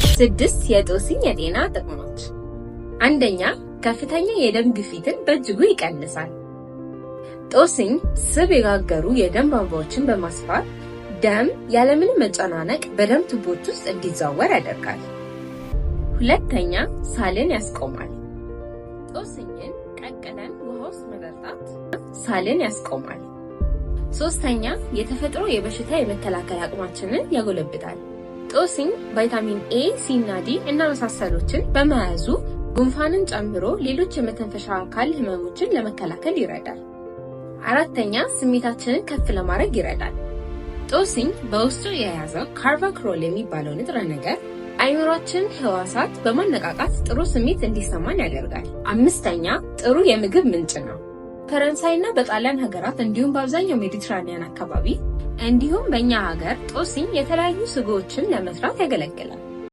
6 የጦስኝ የጤና ጥቅሞች። አንደኛ፣ ከፍተኛ የደም ግፊትን በእጅጉ ይቀንሳል። ጦስኝ ስብ የጋገሩ የደም ቧንቧዎችን በማስፋት ደም ያለምንም መጨናነቅ በደም ቱቦች ውስጥ እንዲዘዋወር ያደርጋል። ሁለተኛ፣ ሳልን ያስቆማል። ጦስኝን ቀቅለን ውሃ ውስጥ መጠጣት ሳልን ያስቆማል። ሶስተኛ፣ የተፈጥሮ የበሽታ የመከላከል አቅማችንን ያጎለብታል። ጦስኝ ቫይታሚን ኤ፣ ሲ እና ዲ እና መሳሰሎችን በመያዙ ጉንፋንን ጨምሮ ሌሎች የመተንፈሻ አካል ህመሞችን ለመከላከል ይረዳል። አራተኛ፣ ስሜታችንን ከፍ ለማድረግ ይረዳል። ጦስኝ በውስጡ የያዘው carvacrol የሚባለው ንጥረ ነገር አይምሯችንን ህዋሳት በማነቃቃት ጥሩ ስሜት እንዲሰማን ያደርጋል። አምስተኛ፣ ጥሩ የምግብ ምንጭ ነው። ፈረንሳይና በጣሊያን ሀገራት እንዲሁም በአብዛኛው ሜዲትራኒያን አካባቢ እንዲሁም በእኛ ሀገር ጦስኝ የተለያዩ ስጎዎችን ለመስራት ያገለግላል።